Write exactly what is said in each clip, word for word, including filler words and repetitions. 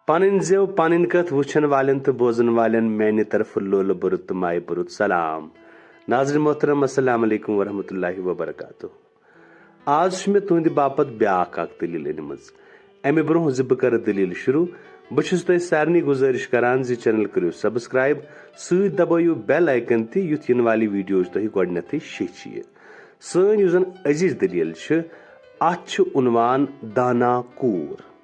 پنٕنۍ زٮ۪و، پنٕنۍ کتھ وٕچھن والٮ۪ن تہٕ بوزن والٮ۪ن میانہِ طرفہٕ لولہٕ بوٚرُت تہٕ مایہِ بوٚرُت سلام۔ ناظرین محترم، السلام علیکم ورحمۃ اللہ وبرکاتہ۔ آز چھِ مےٚ تُہنٛدِ باپتھ بیاکھ اکھ دٔلیٖل أنمٕژ۔ امہِ برونٛہہ زِ بہٕ کرٕ دٔلیٖل شروع، بہٕ چھُس تۄہہِ سارنٕے گُزٲرِش کران زِ channel کٔرِو subscribe، سۭتۍ دبٲیِو bell icon تہِ، یُتھ یِنہٕ والہِ videoچ تۄہہِ گۄڈٕنیتھٕے شیٚچھ یِیہِ۔ سٲنۍ یُس زن أزِچ دٔلیٖل چھِ، اتھ چھُ عنوان دانا کوٗر۔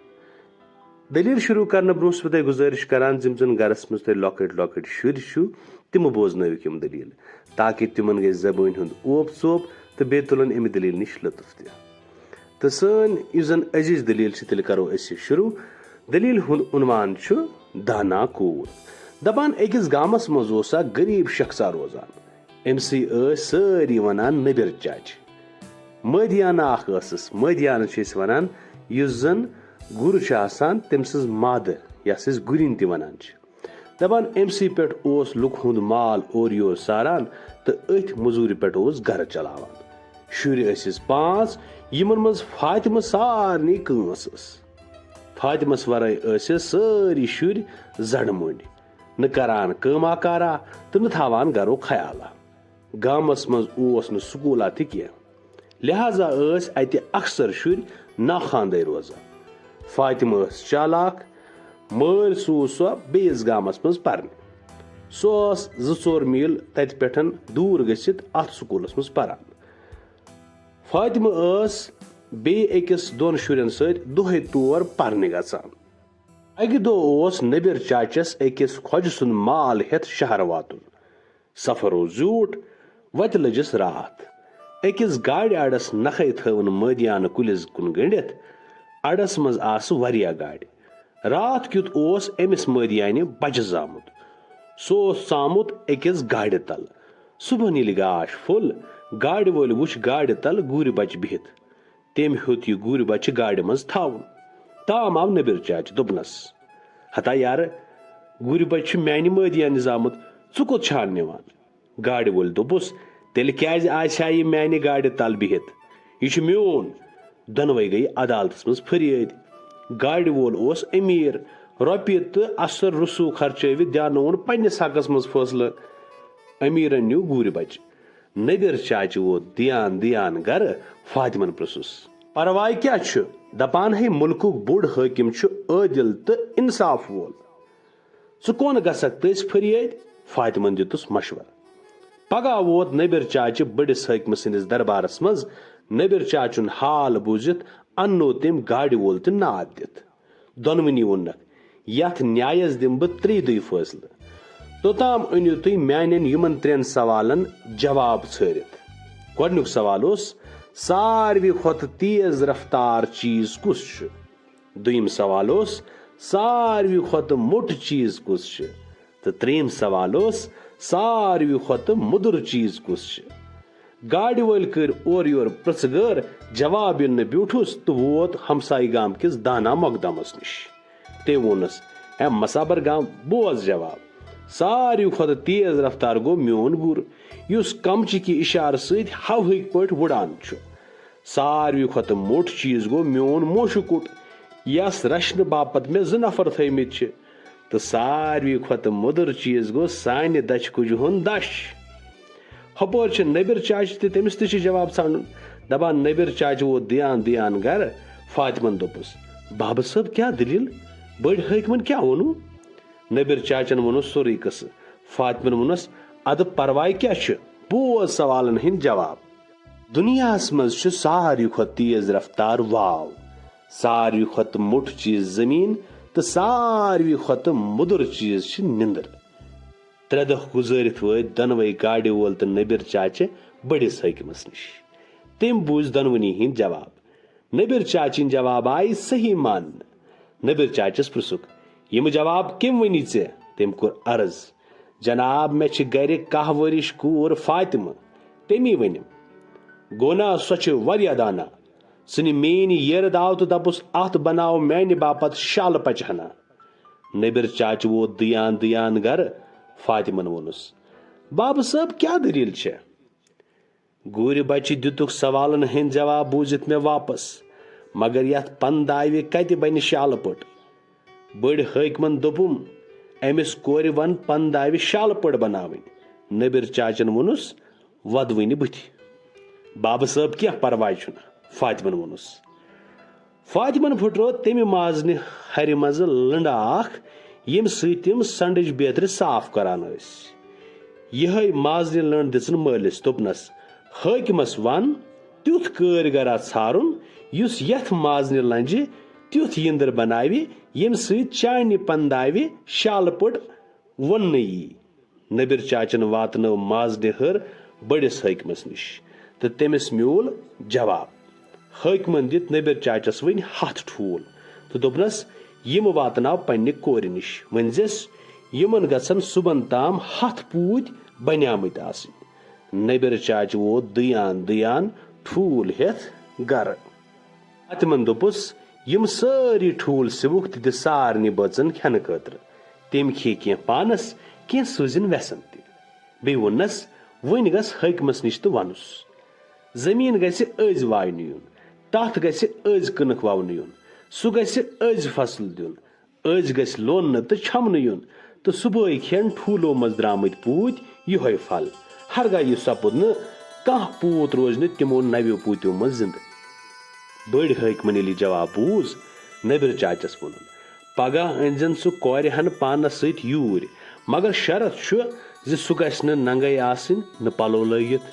دٔلیٖل شروع کرنہٕ برونٛہہ چھُس بہٕ تۄہہِ گُزٲرِش کران زِ یِم زن گرس منٛز تۄہہِ لۄکٕٹۍ لۄکٕٹۍ شُرۍ چھِو، تِمہٕ بوزنٲوِکھ یِم دٔلیٖل، تاکہِ تِمن گژھِ زبٲنۍ ہُنٛد اوپ ژوپ تہٕ بیٚیہِ تُلن امہِ دٔلیٖل نِش لطف تہِ۔ تہٕ سٲنۍ یُس زن أزِچ دٔلیٖل چھِ، تیٚلہِ کرو أسۍ یہِ شروع۔ دٔلیٖل ہُنٛد عنوان چھُ دانا کوٗر۔ دپان، أکِس گامس منٛز اوس اکھ غریٖب شخصا روزان۔ أمۍ سٕے ٲسۍ سٲری ونان نبیر چاچہِ۔ مٲدیانہٕ اکھ ٲسٕس، مٲدیانہٕ چھِ أسۍ ونان یُس زن گُر چھُ آسان، تٔمۍ سٕنٛز مادٕ، یس أسۍ گُرِنۍ تہِ ونان چھِ۔ دپان، أمۍ سٕے پٮ۪ٹھ اوس لُکہٕ ہُنٛد مال اورٕ یور ساران تہٕ أتھۍ مٔزوٗرِ پٮ۪ٹھ اوس گرٕ چلاوان۔ شُرۍ ٲسِس پانٛژھ، یِمن منٛز فاطمہٕ سارنٕے کٲنٛس ٲس۔ فاطمس ورٲے ٲسِس سٲری شُرۍ زڈٕ مٔنٛڈۍ، نہٕ کران کٲما کارا تہٕ نہٕ تھاوان گرُک خیالا۔ گامس منٛز اوس نہٕ سکوٗلا تہِ کینٛہہ، لہذا ٲسۍ اتہِ اکثر شُرۍ ناخواندے روزان۔ فاطمہ ٲس چالاک، مٲلۍ سوٗز سۄ بیٚیِس گامس منٛز پرنہِ۔ سۄ ٲس زٕ ژور میٖل تتہِ پٮ۪ٹھ دوٗر گٔژھِتھ اتھ سکوٗلس منٛز پران۔ فاطمہ ٲس بیٚیہِ أکِس دۄن شُرٮ۪ن سۭتۍ دۄہے تور پرنہِ گژھان۔ اکہِ دۄہ اوس نبیر چاچس أکِس خۄجہِ سُنٛد مال ہٮ۪تھ شہر واتُن۔ سفر اوس زیوٗٹھ، وتہِ لٔجِس راتھ۔ أکِس گاڑِ اڈس نکھے تھٲوٕن مٲدیانہٕ کُلِس کُن گٔنڈِتھ۔ اڈس منٛز آسہٕ واریاہ گاڑِ۔ راتھ کیُتھ اوس أمِس مٲدیانہِ بچہِ زامُت۔ سُہ اوس ژامُت أکِس گاڑِ تل۔ صبحن ییٚلہِ گاش پھوٚل، گاڑِ وٲلۍ وُچھ گاڑِ تل گوٗرۍ بچہِ بِہِتھ۔ تٔمۍ ہیوٚت یہِ گوٗرۍ بچہِ گاڑِ منٛز تھاوُن۔ تام آو نبیر چاچہِ، دوٚپنس، "ہتا یارٕ، گوٗرۍ بچہِ چھُ میانہِ مٲدیانہِ زامُت، ژٕ کوٚت چھان نِوان؟" گاڑِ وٲلۍ دوٚپُس، "تیٚلہِ کیازِ آسہِ ہا یہِ میانہِ گاڑِ تل بِہِتھ؟ یہِ چھُ میون۔" دۄنوَے گٔیہِ عدالتس منٛز فریٲدۍ۔ گاڑِ وول اوس أمیٖر، رۄپیہِ تہٕ اثر رسوٗخ خرچٲوِتھ دیانووُن پننِس حقس منٛز فٲصلہٕ۔ أمیٖرن نیوٗ گوٗرۍ بچہِ۔ نبیر چاچہِ ووت دیان دیان گرٕ۔ فاطمن پرٛژھُس، "پرواے کیٛاہ چھُ؟ دپان ہے مُلکُک بوٚڑ حٲکِم چھُ عٲدِل تہٕ انصاف وول۔ ژٕ کون گژھکھ تٔسۍ فریٲدۍ؟" فاطمن دِتُس مشورٕ۔ پگاہ ووت نبیر چاچہِ بٔڑِس حٲکمہٕ سٕنٛدِس دربارس منٛز۔ نبیر چاچُن حال بوٗزِتھ اننوو تٔمۍ گاڑِ وول تہِ ناد دِتھ۔ دۄنوٕنی ووٚننکھ، "یتھ نیایس دِمہٕ بہٕ ترٛیٚیہِ دُہۍ فٲصلہٕ۔ توٚتام أنِو تُہۍ میانٮ۪ن یِمن ترٛٮ۪ن سوالن جواب ژھٲرِتھ۔" گۄڈنیُک سوال اوس، "ساروی کھۄتہٕ تیز رفتار چیز کُس چھُ؟" دوٚیِم سوال اوس، "ساروی کھۄتہٕ موٚٹ چیز کُس چھُ؟" تہٕ ترٛیٚیِم سوال اوس، "ساروی کھۄتہٕ مُدُر چیز کُس چھُ؟" گاڑِ وٲلۍ کٔرۍ اورٕ یور پرٛژھٕ گٲر، جواب ییٚلہِ نہٕ بیوٗٹھُس تہٕ ووت ہمسایہِ گام کِس دانا مۄقدمس نِش۔ تٔمۍ ووٚنُس، "ہے مصبر گام، بوز جواب۔ ساروی کھۄتہٕ تیز رفتار گوٚو میون گُر، یُس کمچہِ کہِ اشارٕ سۭتۍ ہوہٕکۍ پٲٹھۍ وُڑان چھُ۔ ساروی کھۄتہٕ موٚٹ چیز گوٚو میون موشہٕ کُٹ، یس رچھنہٕ باپتھ مےٚ زٕ نفر تھٲومٕتۍ چھِ۔ تہٕ ساروی کھۄتہٕ مُدُر چیز گوٚو سانہِ دچھِ کُجہِ ہُنٛد دچھ۔" ہپٲرۍ چھِ نبیر چاچہِ تہِ، تٔمِس تہِ چھِ جواب ژھانڈُن۔ دپان نبیر چاچہِ ووت دیان دیان گرٕ۔ فاطمن دوٚپُس، "بابہٕ صٲب، کیٛاہ دٔلیٖل؟ بٔڑۍ حٲکمن کیٛاہ ووٚنوٕ؟" نبیر چاچن ووٚنُس سورُے قصہٕ۔ فاطمن ووٚنُس، "ادٕ پرواے کیٛاہ چھُ؟ بوز سوالن ہٕنٛدۍ جواب۔ دُنیاہس منٛز چھُ ساروی کھۄتہٕ تیز رفتار واو، ساروی کھۄتہٕ موٚٹ چیز زٔمیٖن تہٕ ساروی کھۄتہٕ مُدُر چیز چھِ نِندٕر۔" ترٛےٚ دۄہ گُزٲرِتھ وٲتۍ دۄنوَے گاڑِ وول تہٕ نبیر چاچہِ بٔڑِس حٲکمس نِش۔ تٔمۍ بوٗزۍ دۄنوٕنی ہٕنٛدۍ جواب۔ نبیر چاچِنۍ جواب آیہِ صحیح ماننہٕ۔ نبیر چاچس پرٛژھُکھ، "یِم جواب کٔمۍ ؤنی ژےٚ؟" تٔمۍ کوٚر عرض، "جناب، مےٚ چھِ گرِ کاہ ؤرِش کوٗر فاطمہٕ، تٔمی ؤنِم۔" "گوٚو نا، سۄ چھِ واریاہ دانا۔ ژٕ نہِ میٛٲنۍ ییرٕ داو تہٕ دپُس، 'اتھ بناو میانہِ باپتھ شالہٕ پچہِ ہنا۔'" نبیر چاچہِ ووت دیان دیان گرٕ۔ فاطمن ووٚنُس، "بابہٕ صٲب، کیٛاہ دٔلیٖل چھےٚ؟ گوٗرِ بچہِ دِتُکھ سوالن ہٕنٛدۍ جواب بوٗزِتھ مےٚ واپس، مگر یتھ پنداوِ کتہِ بنہِ شالہٕ پٔٹ؟" بٔڑۍ حٲکمن دوٚپُم، أمِس کورِ وَن پنہٕ داوِ شالہٕ پٔٹ بناوٕنۍ۔ نبیر چاچن ووٚنُس، وَدوٕنہِ بٕتھِ۔ بابہٕ صٲب، کینٛہہ پرواے چھُنہٕ، فاطمن ووٚنُس۔ فاطمن پھُٹرٲو تمہِ مازنہِ ہرِ منٛزٕ لٔنڈ اکھ، ییٚمہِ سۭتۍ تِم سنڈٕج بیترِ صاف کران ٲسۍ۔ یِہے مازنہِ لٔنڈ دِژٕن مٲلِس، دوٚپنس، حٲکمس ون، تیُتھ کٲرۍ گرا ژھارُن، یُس یتھ مازنہِ لنجہِ تیُتھ یِندٕر بناوِ، ییٚمہِ سۭتۍ چانہِ پنداوِ شالہٕ پٔٹ ووننہٕ یی۔ نبیر چاچن واتنٲو مازنہِ ہٕر بٔڑِس حٲکمس نِش تہٕ تٔمِس میوٗل جواب۔ حٲکمن دِتۍ نبیر چاچس وٕنۍ ہتھ ٹھوٗل تہٕ دوٚپنس، یِم واتناو پننہِ کورِ نِش، ؤنۍ زٮ۪س، یِمن گژھن صُبحن تام ہتھ پوٗتۍ بنیمٕتۍ آسٕنۍ۔ نبیر چاچہِ ووت دٕیان دٕیان ٹھوٗل ہٮ۪تھ گرٕ۔ فاطمن دوٚپُس، یِم سٲری ٹھوٗل سِوُکھ تہٕ دِ سارنٕے بٲژن کھٮ۪نہٕ خٲطرٕ۔ تِم کھیٚیہِ کینٛہہ پانس، کینٛہہ سوٗزِن وٮ۪سن تہِ۔ بیٚیہِ ووٚننس، وۄنۍ گژھ حٲکمس نِش تہٕ ونُس، زٔمیٖن گژھِ أزۍ واینہٕ یُن، تتھ گژھِ أزۍ کٕنٕک وونہٕ یُن، سُہ گژھِ أزۍ فصل دیُن، أزۍ گژھِ لوننہٕ تہٕ چھۄمبنہٕ یُن، تہٕ صُبحٲے کھٮ۪ن ٹھوٗلو منٛز درٛامٕتۍ پوٗتۍ یِہوٚے پھل۔ ہرگاہ یہِ سپُد نہٕ، کانٛہہ پوٗت روزِ نہٕ تِمو نویو پوٗتیو منٛز زِندٕ۔ بٔڑۍ حٲکمن ییٚلہِ یہِ جواب بوٗز، نبیر چاچس ووٚنُن، پگاہ أنۍزٮ۪ن سُہ کورِ ہن پانس سۭتۍ یوٗرۍ، مگر شرط چھُ زِ سُہ گژھِ نہٕ ننگے آسٕنۍ، نہٕ پلو لٲگِتھ،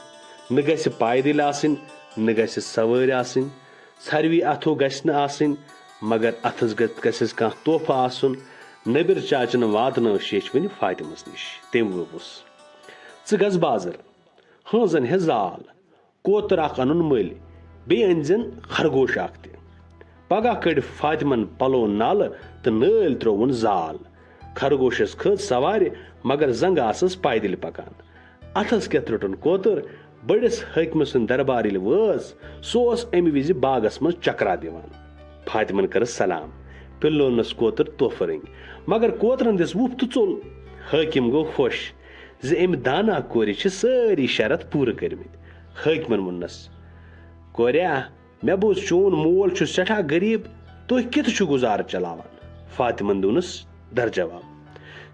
نہٕ گژھِ پایدٔلۍ آسٕنۍ، نہٕ گژھِ سوٲرۍ آسٕنۍ، ژھروی اتھو گژھِ نہٕ آسٕنۍ، مگر اتھس گژھِ، گژھٮ۪س کانٛہہ تحفہٕ آسُن۔ نبیر چاچن واتنٲو شیچھ وٕنہِ فاطمس نِش۔ تٔمۍ ووٚپُس، ژٕ گژھ بازر، ہٲنزن ہٮ۪تھ زال، کوتر اکھ انُن مٔلۍ، بیٚیہِ أنۍزٮ۪ن خرگوش اکھ تہِ۔ پگاہ کٔڑۍ فاطمن پلو نالہٕ تہٕ نٲلۍ ترٛووُن زال۔ خرگوشس کھٔژ سوارِ، مگر زنگہٕ آسس پایدٔلۍ پکان۔ اتھس کٮ۪تھ روٚٹُن کوتر۔ بٔڑِس حٲکمہٕ سُنٛد دربار ییٚلہِ وٲژ، سُہ اوس امہِ وِزِ باغس منٛز چکرا دِوان۔ فاطمن کٔرٕس سلام، پِلونس کوتر تحفہٕ رٔنگۍ، مگر کوترن دِژ وُپھ تہٕ ژوٚل۔ حٲکم گوٚو خۄش زِ أمۍ دانا کورِ چھِ سٲری شرط پوٗرٕ کٔرمٕتۍ۔ حٲکمن ووٚننس، کوریا، مےٚ بوٗز چون مول چھُ سٮ۪ٹھاہ غریٖب، تُہۍ کِتھ چھِو گُزارٕ چلاوان؟ فاطمن دیُنس در جواب،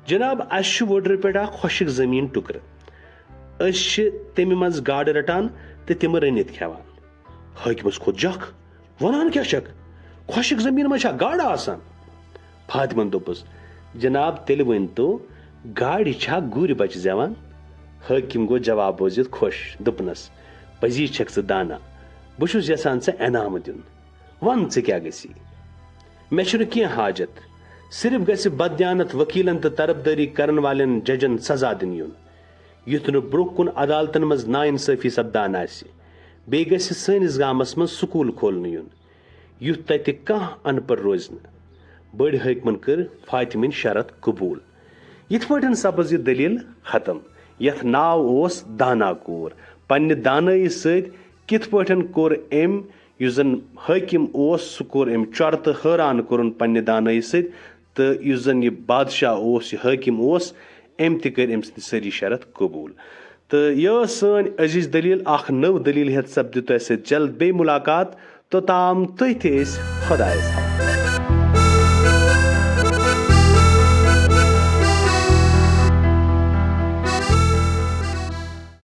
جناب، اسہِ چھُ وُڈرِ پٮ۪ٹھ اکھ خۄشک زٔمیٖن ٹُکرٕ۔ أسۍ چھِ تمہِ منٛز گاڈٕ رٹان تہٕ تِم رٔنِتھ کھٮ۪وان۔ حٲکمس کھوٚت جکھ، ونان کیٛاہ چھکھ؟ خۄشک زٔمیٖن منٛز چھا گاڈٕ آسان؟ فاطمن دوٚپُس، جناب، تیٚلہِ ؤنۍ تو، گاڈِ چھا گُرۍ بچہِ زٮ۪وان؟ حٲکم گوٚو جواب بوٗزِتھ خۄش، دوٚپنس، پزی چھکھ ژٕ دانا، بہٕ چھُس یژھان ژےٚ انعام دیُن۔ ون، ژےٚ کیٛاہ گژھی؟ مےٚ چھُنہٕ کینٛہہ حاجت، صرف گژھِ بددیانت وکیلن تہٕ طرفدٲری کرن والٮ۪ن ججن سزا دِنہٕ یُن، یُتھ نہٕ برونٛہہ کُن عدالتن منٛز ناانصٲفی سپدان آسہِ۔ بیٚیہِ گژھِ سٲنِس گامس منٛز سکوٗل کھولنہٕ یُن، یُتھ تتہِ کانٛہہ ان پڑھ روزِ نہٕ۔ بٔڑۍ حٲکمن کٔر فاطمٕنۍ شرط قبوٗل۔ یِتھ پٲٹھۍ سپٕز یہِ دٔلیٖل ختم، یتھ ناو اوس دانا کوٗر۔ پننہِ دانٲیی سۭتۍ کِتھ پٲٹھۍ کوٚر أمۍ، یُس زن حٲکم اوس، سُہ کوٚر أمۍ چۄرٕ تہٕ حٲران کوٚرُن پننہِ دانٲیی سۭتۍ، تہٕ یُس زن یہِ بادشاہ اوس، یہِ حٲکم اوس، أمۍ تہِ کٔرۍ أمۍ سٕنٛدۍ سٲری شرط قبوٗل۔ تہٕ یہِ ٲس سٲنۍ عزیز دٔلیٖل، اکھ نٔو دٔلیٖل ہٮ۪تھ سپدِ تۄہہِ سۭتۍ جلد بیٚیہِ مُلاقات۔ توٚتام تُہۍ تہِ ٲسۍ خۄدایس حوالہٕ۔